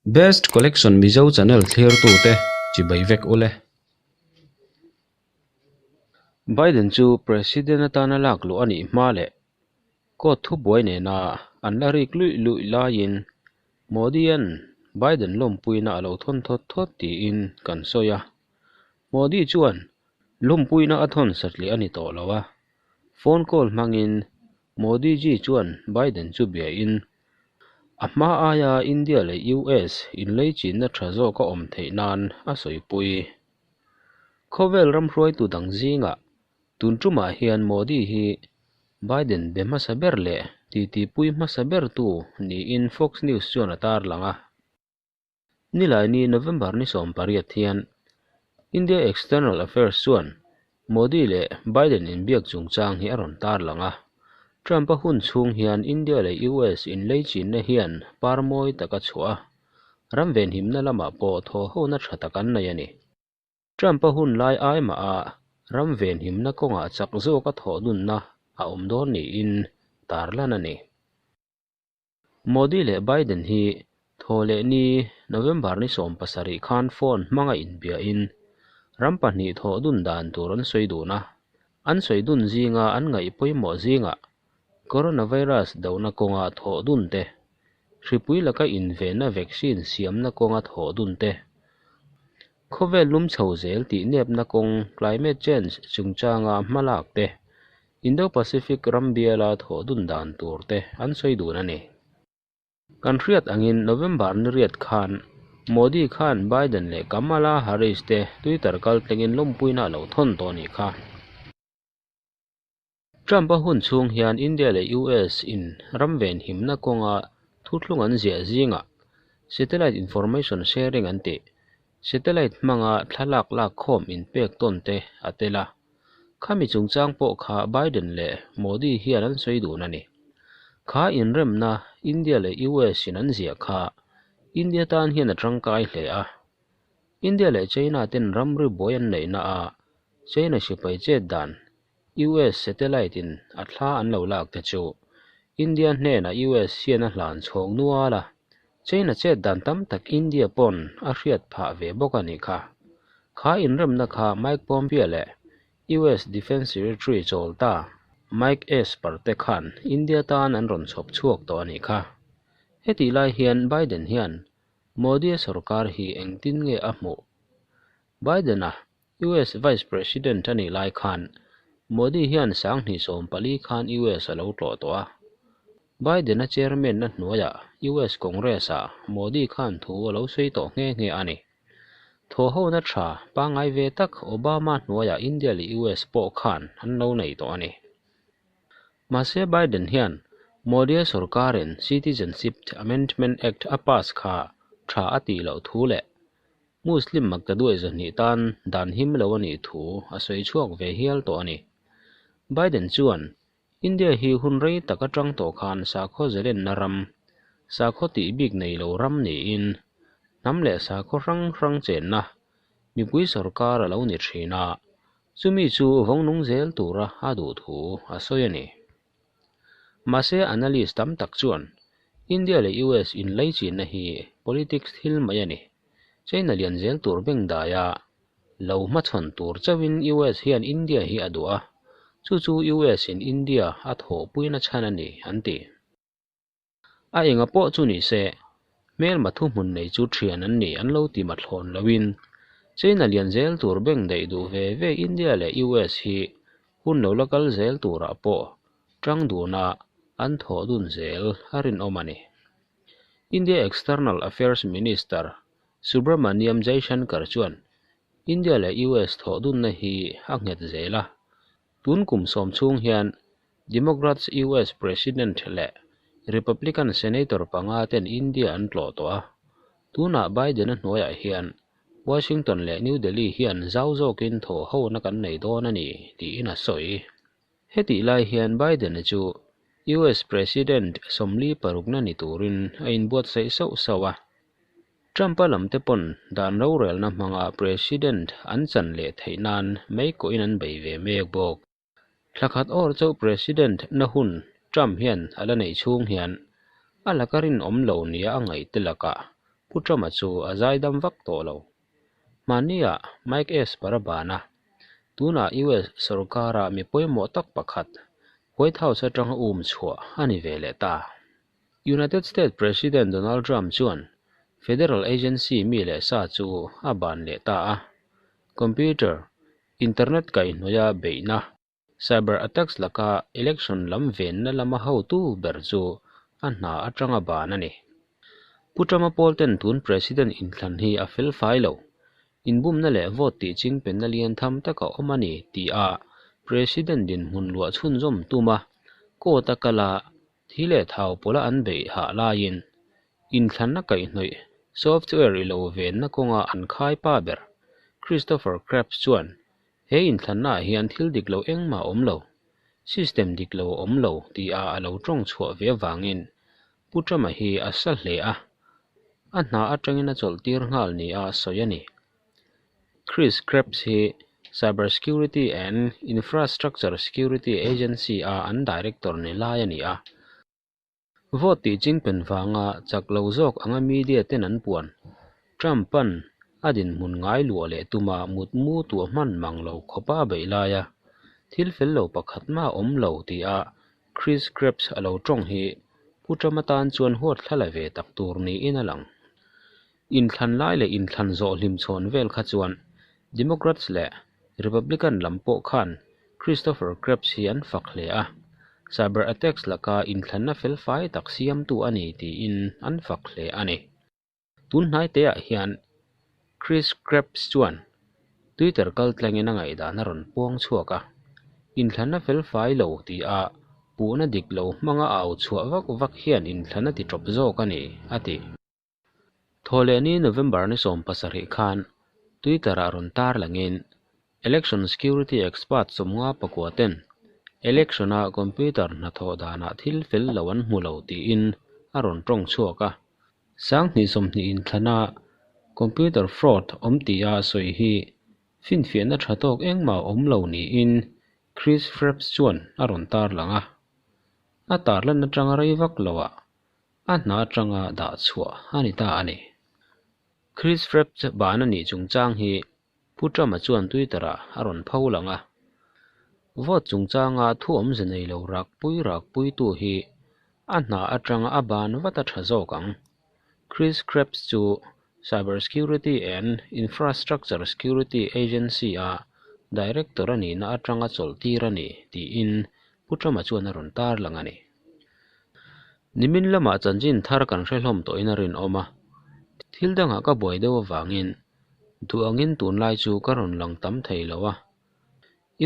Best Collection Mizo channel thlirtute chibai vek ule. Biden chu President atana lak luh a nih hma leh court thubuai nena an la rik luih luih laiin Modi-a'n Biden lawmpuina a lo thawn thawt thawt tiin kan sawi a. Modi chuan lawmpuina a thawn satliah a ni tawh lo a, phone call hmangin Modi ji chuan Biden chu biain a hma aia India leh US inleichinna tha zawk a awm theih nan a sawipui. Khawvel ram hruaitu dang zingah tun tumah hian Modi hi Biden be hmasa ber leh titipui hmasa bertu niin Fox News chuan a tarlang a. Nilaini November ni 18 hian India External Affairs chuan Modi leh Biden inbiak chungchang hi a rawn tarlang a. Trump-a hun chhung hian India leh US inleichinna hian par mawi tak a chhuah a, ram venhimna lamah pawh thawhhona tha tak an nei a ni. Trump-a hun lai ai maha ram venhimna kawngah chak zawka thawh dunna a awm dawn niin tarlan a ni. Modi leh Biden hi thaw leh ni November ni 17 khan phone hmanga inbiain ram pahnih thawh dun dan tur an sawi dun a, an sawi dun zinga an ngaih pawimawh zingah coronavirus dona kawnga thawh dun te, hripui laka invenna vaccine siamna kawnga thawh dun te, khawvel lum chho zel tih nepna kawng climate change chungchanga hmalak te, Indo-Pacific ram biala thawh dun dan tur te an sawi dun a ni. Kan hriat angin November ni riat khan Modi khan Biden leh Kamala Harris te Twitter kaltlengin lawmpuina a lo thawn tawh a nih kha. Trump-a hun chhung hian India leh US in ram venhimna kawnga thuthlung an ziah zingah satellite information sharing an tih, satellite hmanga thlalak lak khawm inpek tawn te a tel a. Khami chungchang pawh kha Biden leh Modi hian an sawi dun a ni. Kha inremna India leh US in an ziah kha India tan hian a tangkai hle a. India leh China ten ramri buai an neihna a China sipai chet dan US satellite in a thla an lo lak te chu India hnenah US hian a hlan chhawng nual a, China chet dan tam tak India pawn a hriat phah ve bawk a nih kha. Kha inremna kha Mike Pompeo leh US Defence Secretary chawl ta Mike Esper te khan India tan an rawn chhawp chhuak tawh a nih kha. Hetih lai hian Biden hian Modi-a sorkar hi engtin nge a hmuh? Biden-a US Vice President a nih lai khan Modi hian 2014 khan US a lo tlawh tawh a. Biden-a chairman-na hnuaiah US Congress-ah Modi khan thu a lo sawi tawh nghe nghe a ni. Thawhhona tha pangngai ve tak Obama hnuaiah India leh US pawh khan an lo nei tawh a ni. Mahse Biden hian Modi-a sorkarin Citizenship Amendment Act a pass kha tha a tih loh thu leh Muslim maktaduai 200 tan dan him lo a nih thu a sawi chhuak ve hial tawh a ni. Biden chuan India hi hun rei tak atang tawh khan sakhaw zalenna ram, sakhaw tih bik nei lo ram niin hnam leh sakhaw hrang hrang chenna mipui sorkar a lo ni thin a, chumi chu vawngnung zel tura a duh thu a sawi a ni. Mahse analyst tam tak chuan India leh US inleichinna hi politics thil mai a ni. China lian zel tur beng daia lo hmachhawn tur chauhin US hian India hi a duh a, chu chu US in India a thawhpuina chhan a ni an ti. A enga pawh chu ni se, hmelma thuhmun nei chu thian an ni an lo ti mathlawn loin China lian zel tur beng daih duh ve ve India leh US hi hun lo la kal zel turah pawh tang duna an thawh dun zel a rinawm a ni. India External Affairs Minister Subrahmanyam Jaishankar chuan India leh US thawh dunna hi a nghet zel a, tun kum sawm chhung hian Democrats US President leh Republican Senator panga ten India an tlawh tawh a, tunah Biden-a hnuaiah hian Washington leh New Delhi hian zau zawkin thawh hona kan nei dawn a ni, tiin a sawi. Hetih lai hian Biden-a chu US President 46na ni turin a inbuatsaih sauh sauh a. Trump-a lam te pawn dan rorelna hmanga President an chan leh theih nan mei kawhin an bei ve mek bawk. Thla khat awr chauh President na hun Trump hian a la neih chhung hian a laka rinawm lo nia a ngaih te lakah Pu Trump-a chu a zaidam vak tawh lo. Hmanniah Mike Esper a ban a, tunah US sorkara mi pawimawh tak pakhat White House atanga um chhuah a ni ve leh ta. United States President Donald Trump chuan federal agency mi leh sa chu a ban leh ta a, computer, internet kaihhnawih a beihna, Cyber attacks laka election lam venna lama hotu ber chu a hna atanga ban a ni. Pu Trump-a pawl ten tun President inthlan hi a fel fai lo. Inbumna leh vote tih chingpenna lian tham tak a awm a ni tih a President dinhmun luah chhunzawm tum a, court a kal a, thi leh thau pawla an beih hah laiin inthlanna kaihhnawih software i lo venna kawnga an khai pa ber Christopher Krebs chuan He inthlannaah hian thil dik lo engmah a awm lo, system dik lo a awm lo tia a lo tawng chhuah ve avangin Pu Trump-a hi a sa hle a, a hna atangin a chawlh tir nghal nia a sawi a ni. Chris Krebs hi Cyber Security and Infrastructure Security Agency-a an director ni lai a ni a. Vote tih chingpen vanga chak lo zawk anga media ten an puan. Trump-a'n a dinhmun ngai luah leh tuma mutmu tuah hman mang lo khawpa a beih lai a, thil fel lo pakhat mah a awm lo tia Chris Krebs a lo tawng hi Pu Trump atan chuan huat thla la ve tak tur niin a lang. Inthlan lai leh inthlan zawh hlim chhawn vel kha chuan Democrats leh Republican lam pawh khan Christopher Krebs hi an fak hle a, cyber attacks laka inthlanna felfai tak siamtu a ni tiin an fak hle a ni. Tun hnaiteah hian Chris Krebs chuan Twitter kaltlangin a ngaihdan a rawn puang chhuak a, inthlanna felfai lo tia puhna dik lo hmanga au chhuah vak vak hian inthlan a ti tawp zawk a ni, a ti. Thawhlehni November ni 17 khan Twitter-ah rawn tar langin Election Security Expert 59 ten Election-a computer hnathawh danah thil fel lo an hmu lo tiin a rawn tawng chhuak a. 2020 inthlana computer fraud awm tia sawi hi finfiahna tha tawk engmah awm lo niin Chris Krebs chuan a rawn tar lang a. A tarlan atanga rei vak loah a hna atanga dah chhuah a ni ta a ni. Chris Krebs ban a nih chungchang hi Pu Trump-a chuan Twitter-ah a rawn pho lang a. Vote chungchanga thu awmze nei lo rakpui rakpuitu hi a hna atanga a ban vat a tha zawk ang. Chris Krebs chu Cybersecurity and Infrastructure Security Agency-a Director a nihna atanga chawlh tir a ni, tiin Pu Trump-a chuan a rawn tarlang a ni. Nimin lamah chanchin thar kan hre hlawm tawhin a rinawm a, thil dangah ka buai deuh avangin duh angin tunlai chu ka rawn lang tam thei lo a.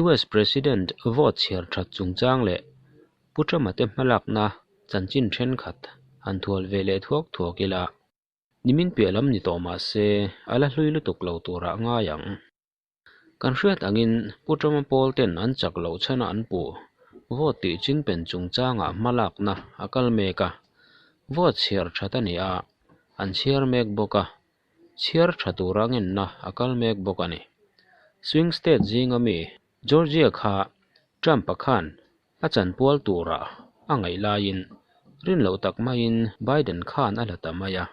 US President vote chhiar that chungchang leh Pu Trump-a te hmalakna chanchin thenkhat han thual ve leh thuak thuak ila, nimin piah lam ni tawh mah se a la hlui lutuk lo turah ngai ang. Kan hriat angin Pu Trump-a pawl ten an chak loh chhan a an puh vote tih chingpen chungchangah hmalakna a kal mek a, vote chhiar that a ni a, an chhiar mek bawk a, chhiar tha tura ngenna a kal mek bawk a ni. Swing state zinga mi Georgia kha Trump-a khan a chanpual turah a ngaih laiin rin loh tak maiin Biden khan a la ta mai a.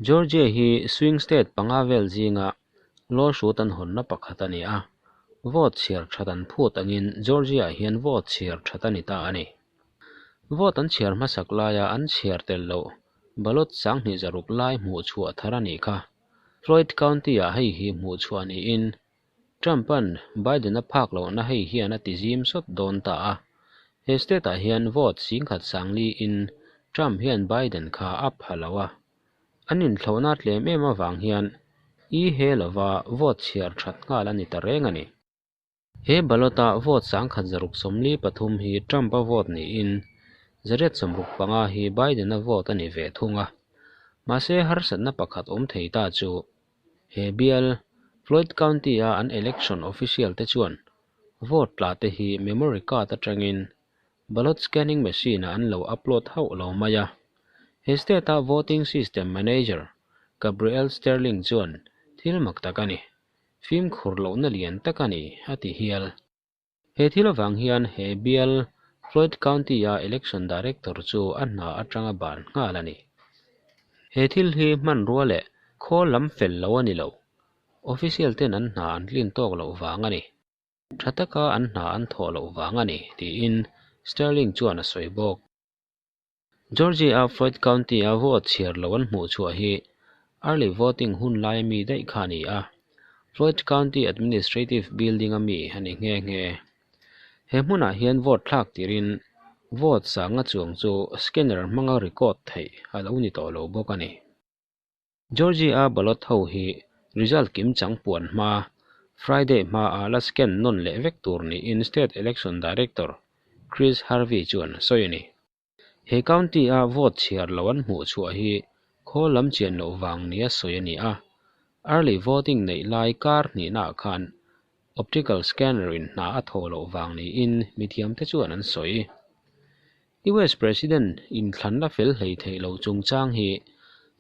Georgia hi swing state panga vel zinga lawsuit an hawnna pakhat a ni a, vote chhiar that an phut angin Georgia hian vote chhiar that a ni ta a ni. Vote an chhiar hmasak laia an chhiar tel loh ballot 2600 lai hmuh chhuah thar a nih kha. Floyd County-ah hei hi hmuh chhuah niin Trump-a'n Biden-a phak lohna hei hian a ti zim sawt dawn ta a. He state-ah hian vote 10,004 in Trump hian Biden kha a pha lo a. An inthlauhna tlem em avang hian i he lova vote chhiar that nghal a ni ta reng a ni. He ballot-a vote 1643 hi Trump-a vote niin 865 hi Biden-a vote a ni ve thung a. Mahse harsatna pakhat awm thei ta chu he bial Floyd County-a an election official te chuan vote tla te hi memory card atangin ballot scanning machine-ah an lo upload hauh lo mai a. He state-a voting system manager Gabriel Sterling chuan thil mak tak a ni, fimkhur lohna lian tak a ni, a ti hial. He thil avang hian he bial Floyd County-a election director chu a hna atanga ban nghal a ni. He thil hi hmanrua leh khawl lam fel lo a ni lo. Official ten an hna an tlin tawk loh vang a ni. Tha taka an hna an thawh loh vang a ni, tiin Sterling chuan a sawi bawk. Georgia-a Floyd County-a vote chhiar lo an hmuh chhuah hi early voting hun laia mi daih kha a ni a, Floyd County Administrative Building-a mi a ni nghe nghe. He hmunah hian vote thlak tirin vote sanga chuang chu scanner hmanga record theih a lo ni tawh lo bawk a ni. Georgia-a ballot ho hi result kim chang puan hma, Friday hmaah la scan nawn leh vek tur niin State Election Director Chris Harvey chuan a sawi a ni. He county-a vote chhiar lo an hmuh chhuah hi khawl lam chian loh vang nia sawi a ni a, early voting neih lai kar hnihnaah khan optical scanner-in hna a thawh loh vang niin mithiamte chuan an sawi. US President inthlanna fel hlei theih loh chungchang hi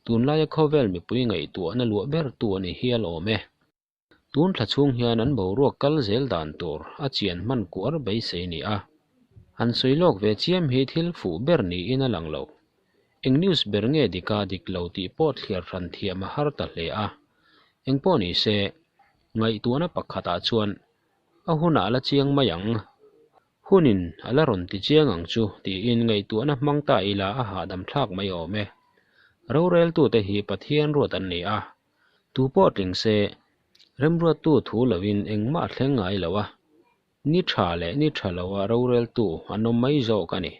tunlaia khawvel mipui ngaihtuahna luah bertu a ni hial awm e. Tun thla chhung hian an boruak kal zel dan tur a chian hman kuar beisei ni a. Han sawi lawk ve chiam hi thil fuh ber niin a lang lo. Eng news ber nge dika dik lo tih pawh thliar hran thiam a har ta hle a. Engpawh ni se, ngaihtuahna pakhatah chuan a hunah la chiang mai ang. Hunin a la rawn ti chiang ang chu tiin ngaihtuahna hmang ta ila a hahdam thlak mai awm e. Roreltute hi Pathian ruat an ni a, tu pawh tling se remruattu thu lovin engmah a thleng ngai lo a, ni tha leh ni tha loa roreltu an awm mai zawk a ni.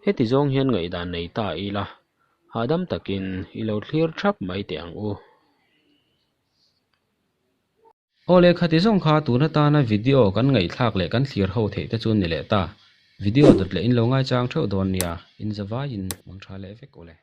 Heti zawng hian ngaihdan nei ta ila hahdam takin i lo thlir thap mai teh ang u. Aw leh khati zawng kha tun atana video kan ngaihthlak leh kan thlir ho theih te chu ni leh ta. Video dawt leh in lo ngaichang theuh dawn nia, in zavaiin mang tha leh vek u le.